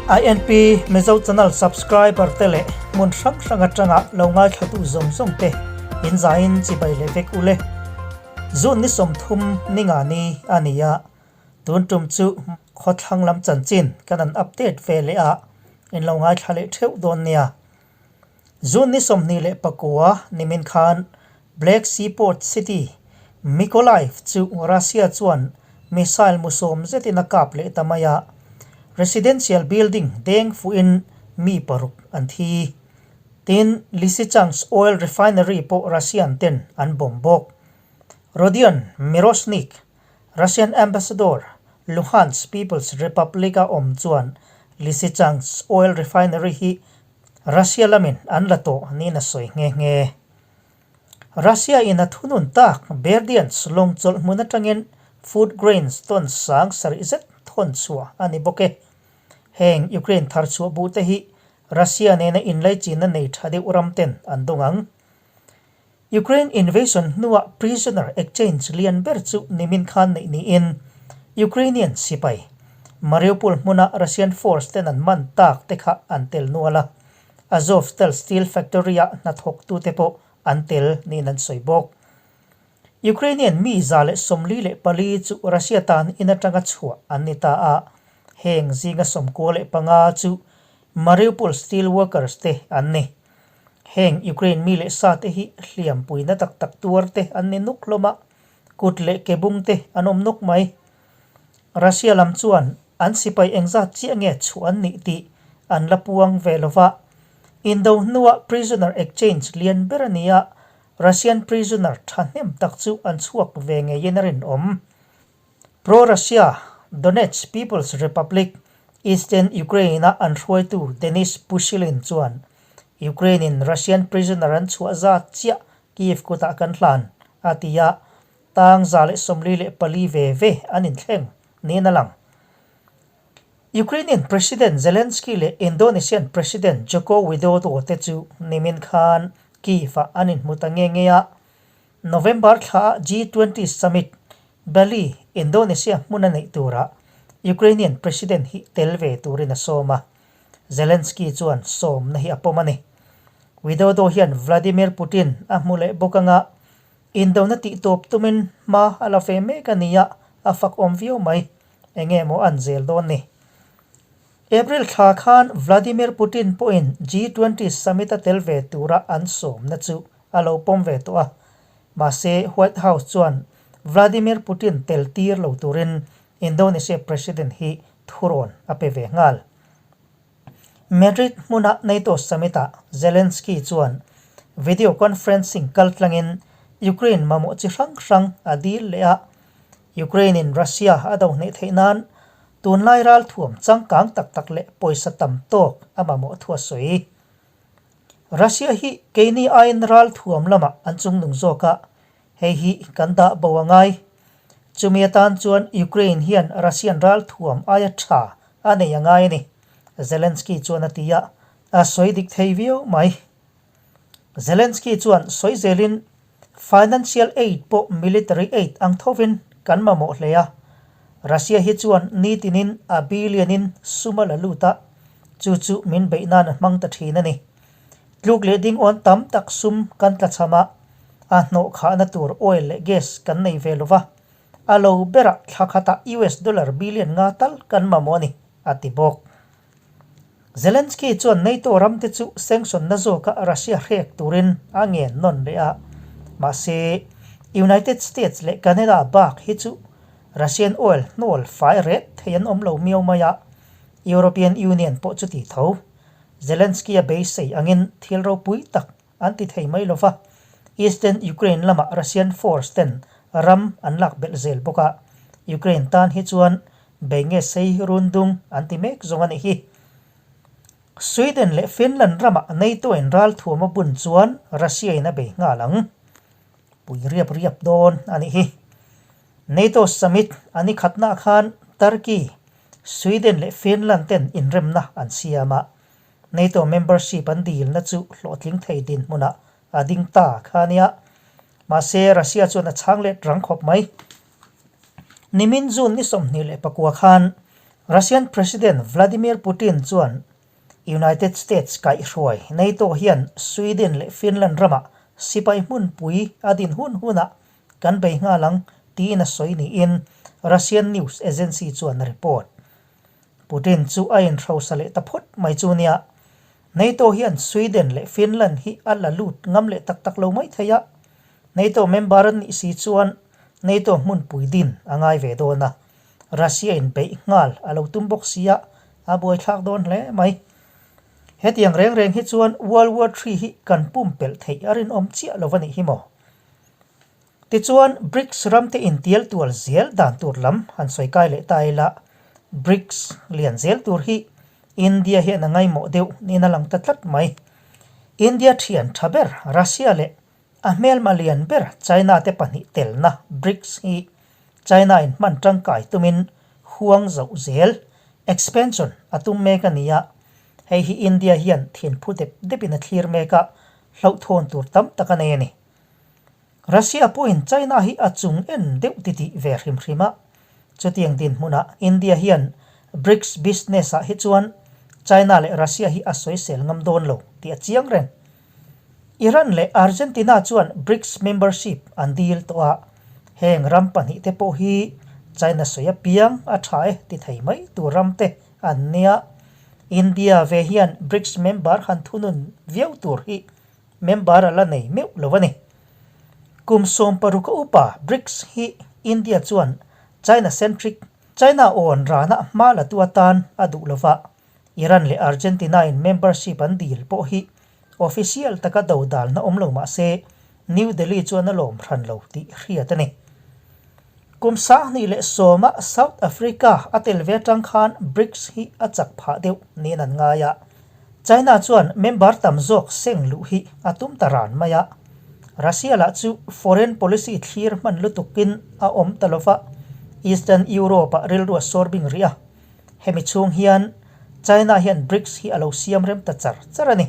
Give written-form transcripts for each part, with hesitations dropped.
INP Mizo Channel subscriber te leh hmun hrang hrang atanga lo ngaithlatu zawng zawng te in zaiin chibai leh vek ule. June ni 30 ninga ni a ni a, tun tum chu khawthlang lam chanchin kan han update ve leh a, in lo ngaithla leh theuh dawn nia. June ni 29 nimin khan Black Sea port city Mykolaiv chu Russia chuan missile musawm zetin a kap leh ta mai a, residential building deng fuhin mi paruk an thi. Tin, Lysychansk oil refinery pawh Russian ten an bomb bawk. Rodion Miroshnik, Russian ambassador Luhansk People's Republic-a awm chuan Lysychansk oil refinery hi Russia lamin an la tawh niin a sawi nghe nghe. Russia in a thunun tak Berdyansk lawng chawlh hmun atangin food grains tawn sang sarih zet thawn chhuah a ni bawk e. Heng Ukraine thar chhuah buh te hi Russia nena inlaichinna nei tha deuh ram ten an dawng ang. Ukraine invasion hnuah prisoner exchange lian ber chu nimin khan neih niin Ukrainian sipai Mariupol hmuna Russian force ten an man tak te kha an tel nual a, Azovstal steel factory-a hnathawktute pawh an tel niin an sawi bawk. Ukrainian mi 144 chu Russia tan in atanga chhuah an ni ta a, heng zinga 95 chu Mariupol steel workers te an ni. Heng Ukraine mi leh sa te hi hliampuina tak tak tuar te an ni nuk hlawm a, kut leh ke bung te an awm nuk mai. Russia lam chuan an sipai engzat chiah nge chhuah an nih tih an la puang ve lo va. Indo hnua prisoner exchange lian ber a ni a, Russian prisoner thahnem tak chu an chhuak ve ngeiin a rinawm. Pro-Russia Donetsk People's Republic, Eastern Ukraine-a an hruaitu Denis Pushilin chuan Ukraine-in Russian prisoner an chhuah zat chiah Kyiv kutah kan hlan, a ti a, tang 144 ve ve an inthleng niin a lang. Ukrainian President Zelensky leh Indonesian President Joko Widodo te chu nimin khan Kyiv-ah an inhmu ta nge nge a, November thla G20 Summit, Bali, Indonesia hmun a neih turah Ukrainian President hi tel ve turin a sawm a, Zelensky chuan sawmna hi a pawm a ni. Widodo hian Vladimir Putin a hmu leh bawk anga indona tihtawp tumin hma a la ve mek a ni a, a fak awm viau mai. Enge maw an zel dawn ni? April thla khan Vladimir Putin pawhin G20 Summit a tel ve tura an sawmna chu a lo pawm ve tawh a. Mahse, White House chuan Vladimir Putin tel tir lo turin Indonesia President hi thurawn a pe ve nghal. Madrid hmuna NATO Summit-ah Zelensky chuan video conferencing kaltlangin Ukraine mamawh chi hrang hrang a dil leh a, Ukraine-in Russia a do hneih theih nan tunlai ralthuam changkang tak tak leh pawisa tam tawk a mamawh thu a sawi. Russia hi keini aiin ralthuam lamah an chungnung zawk a, hei hi kan dah bo a ngai. Chumi atan chuan Ukraine hian Russian ralthuam aia tha a nei a ngai a ni, Zelensky chuan a ti a, a sawi dik thei viau mai. Zelensky chuan sawi zelin financial aid pawh military aid ang thovin kan mamawh hle a, Russia hi chuan nitinin a billion-in sum a la lut a, chu chu min beih nan a hmang ta thin a ni. Tluk leh ding awn tam tak sum kan tlachham a, a hnawh khahna tur oil leh gas kan nei ve lo va, a lo berah thla khatah US dollar billion nga tal kan mamawh a ni, a ti bawk. Zelensky chuan NATO ramte chu sanction na zawka Russia hrek turin a ngen nawn leh a, mahse United States leh Canada bak hi chu Russian oil hnawl fai ret thei an awm lo miau mai a, European Union pawh chu ti tho. Zelensky a beisei angin thil ropui tak an ti thei mai lova, Eastern Ukraine lamah Russian force ten ram an lak belh zel bawk a, Ukraine tan hi chuan bei nge sei run dung an ti mek zawng a nih hi. Sweden leh Finland ramah NATO in ralthuam a bun chuan Russia in a bei nghal ang. Pui riap riap dawn a nih hi. NATO summit a ni khatnaah khan Turkey, Sweden leh Finland ten inremna an siam a, NATO membership an dilna chu hlawhtling thei dinhmunah a ding ta kha a nia. Mahse, Russia chuan a chhang let rang khawp mai. Nimin June ni 29 khan Russian President Vladimir Putin chuan United States kaihhruai NATO hian Sweden leh Finland ramah sipai hmunpui a din hun hunah kan bei nghal ang tiin a sawi niin Russian news agency chuan a report. Putin chu a inhrosa leh ta phawt mai chu nia. NATO hian Sweden leh Finland hi a la lut ngam leh tak tak lo mai thei a, NATO member an nih si chuan NATO hmunpui din a ngai ve dawn a, Russia in beih nghal a lo tum bawk si a, a buaithlak dawn hle mai. Hetiang reng reng hi chuan World War Three hi kan pumpelh theih a rinawm chiah lo a nih hi maw? Tichuan, BRICS ramte intial tual zel dan tur lam han sawi kai leh ta ila, BRICS lian zel tur hi India hian a ngaimawh deuh niin a lang ta tlat mai. India thian tha ber Russia leh a hmelma lian ber China te pahnih telna BRICS hi China in hman tangkai tumin huang zoh zel, expansion, a tum mek a ni a, hei hi India hian thinphu dep depin a thlir mek a, hlauhthawn tur tam tak a nei a ni. Russia pawhin China hi a chung en deuh titih ve hrim hrim a, chutiang dinhmunah India hian BRICS business ah hi chuan China leh Russia hi a sawisel ngam dawn lo tih a chiang reng. Iran leh Argentina chuan BRICS membership an dil tawh a, heng ram pahnih te pawh hi China sawi apiang a tha e ti thei mai tur ram te an nia. India ve hian BRICS member han thunun viau tur hi Member a la nei meuh lo a ni. Kum 16 a upa BRICS hi India chuan China centric, China awn rana hma la tu atan a duh lo va, Iran leh Argentina in membership an dil pawh hi official taka do dalna awm lo mah se New Delhi chuan a lawm hran lo tih hriat a ni. Kum 2010 a South Africa a tel ve atang khan BRICS hi a chak phah deuh niin an ngai a. China chuan member tam zawk seng luh hi a tum ta ran mai a. Russia lah chu foreign policy thlir hman lutukin a awm ta lova, Eastern Europe-ah rilru a sawr bing rih a. Hemi chhung hian China hian BRICS hi a lo siam rem ta char char a ni.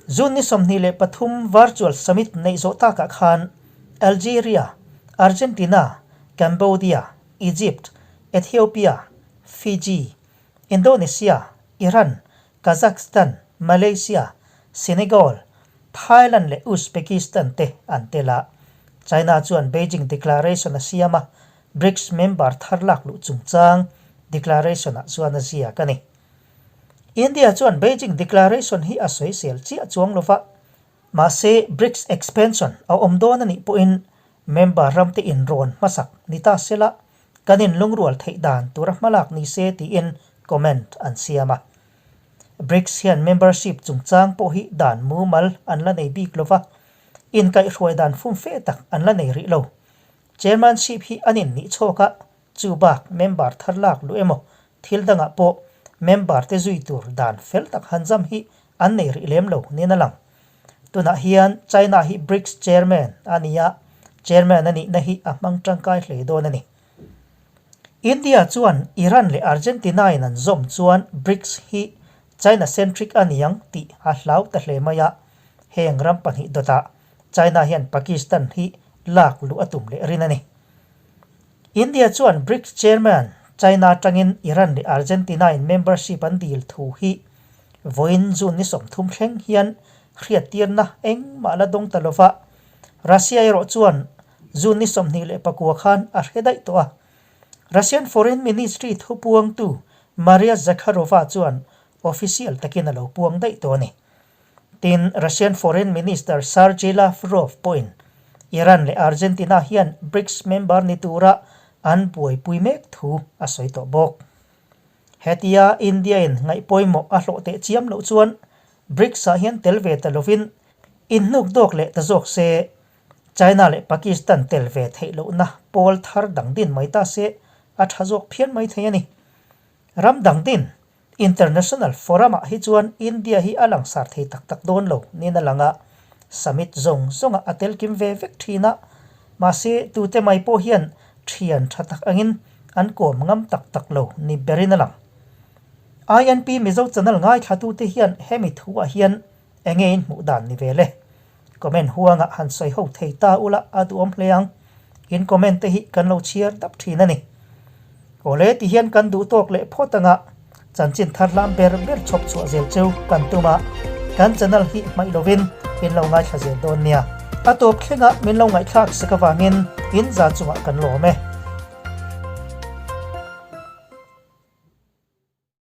June ni 23 virtual summit neih zawh takah khan Algeria, Argentina, Cambodia, Egypt, Ethiopia, Fiji, Indonesia, Iran, Kazakhstan, Malaysia, Senegal, Thailand leh Uzbekistan te an tel a. China chuan Beijing Declaration a siam a, BRICS member thar lak luh chungchang declaration-ah chuan a ziak a ni. India chuan Beijing Declaration hi a sawisel chiah chuang lova, mahse BRICS expansion a awm dawn a nih pawhin member ramte inrawn hmasak ni ta sela kan inlungrual theih dan tura hmalak ni se tiin comment an siam a. BRICS hian membership chungchang pawh hi dan mumal an la nei bik lova, inkaihhruai dan fumfe tak an la nei rih lo. Chairmanship hi an innih chhawk a, chu bak member thar lak luh emaw thil dangah pawh member te zui tur dan fel tak han zam hi an nei rih lem lo niin a lang. Tunah hian China hi BRICS chairman a ni a, chairman a nihna hi a hmang tangkai hle dawn a ni. India chuan Iran leh Argentina in an zawm chuan BRICS hi China centric a ni ang tih a hlau ta hle mai a, heng ram pahnih dawtah China hian Pakistan hi lak luh a tum leh rin a ni. India chuan BRICS chairman China atangin Iran leh Argentina in membership an dil thu hi vawiin June ni 30 thleng hian hriattirna engmah la dawng ta lova, Russia erawh chuan June ni 29 khan a hre daih tawh a. Russian Foreign Ministry thupuangtu Maria Zakharova chuan official takin a lo puang daih tawh a ni. Tin, Russian Foreign Minister Sergei Lavrov pawhin Iran leh Argentina hian BRICS member ni tura an buaipui mek thu a sawi tawh bawk. Hetia India-in ngaihpawimawh a hlawh teh chiam loh chuan BRICS-ah hian tel ve ta lovin inhnuk dawk leh ta zawk se, China leh Pakistan tel ve theih lohna pawl thar dang din mai ta se a tha zawk phian mai thei a ni. Ram dang din International Forum-ah hi chuan India hi a langsar thei tak tak dawn lo niin a lang a, summit zawng zawngah a tel kim ve vek thin a, mahse tute mai pawh hian thian tha tak angin an kawm ngam tak tak lo ni berin a lang. INP Mizo channel ngaithlatute hian hemi thuah hian Enge in hmuh dan ni ve le? Comment huangah han sawi ho thei ta ula a duhawm hle ang. In comment te hi kan lo chhiar dap thin a ni. Awle ti hian kan duh tawk leh phawt anga chanchin thar hlam ber ber chhawp chhuah zel cheu kan tum a, kan channel hi hmaih lovin in lo ngaithla zel dawn nia. A tawp thlengah min lo ngaihthlak sak avangin in za chungah kan lawm e.